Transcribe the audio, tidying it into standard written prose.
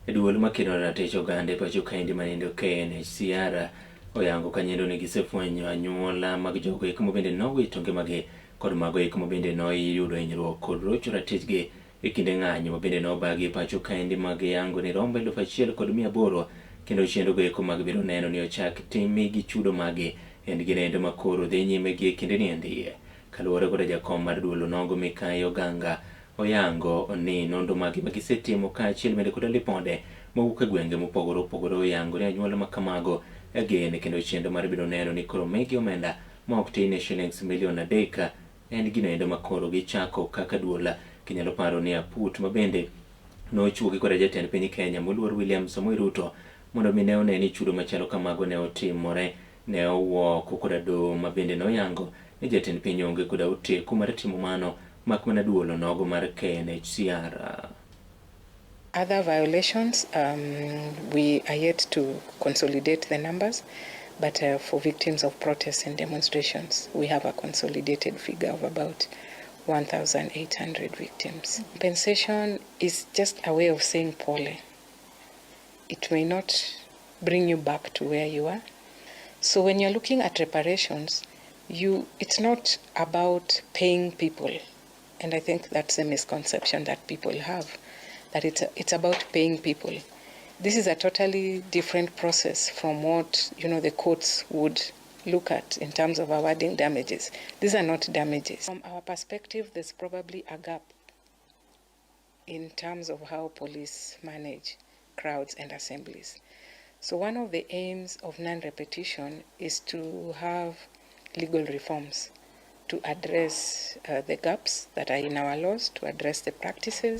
Duol makedo ne ratich oganda e pacho kaendi manindo KNHCR oyango kanyendo ni gisefwenyo anyuola mag jogo eko mabende nowito ngimagi kod mago eko mabende noyudo hinyruok kod rocho ratichgi e kinde ng'anyo mabende nobagi e pacho kaendi mag yango ni rombo 1800 kendo chenro go eko mag biro neno ni ochak timi gi chudo magi en ginendo makoro dhi nyime gi e kinde ni endi. Kaluwore koda jakom mar duol onogo Mikai Oganga oyango ni nonro magi ma gisetimo kaachiel bende koda lipode mowuok e gwenge mopogore opogore oyango ni anyuola ma kamago e gin kendo chenro mar biro neno ni koro migi omenda ma ok tin ne shillings milion 3 en gino endo ma koro gichako kaka duol. Kinyalo paro ni aput ma bende nochuogi koda jatend piny Kenya moluor William Samoei Ruto mondo mi ne one ni chudo machalo kamago ne otimore ne owuok koda doho ma bende noyango ni jatend piny onge koda oteku mar timo mano mak mana duol onogo mar KNHCR. Other violations, we are yet to consolidate the numbers, but for victims of protests and demonstrations, we have a consolidated figure of about 1,800 victims. Compensation is just a way of saying pole. It may not bring you back to where you are. So when you're looking at reparations, it's not about paying people. And I think that's a misconception that people have, that it's about paying people. This is a totally different process from what the courts would look at in terms of awarding damages. These are not damages. From our perspective, there's probably a gap in terms of how police manage crowds and assemblies. So one of the aims of non-repetition is to have legal reforms to address the gaps that are in our laws, to address the practices.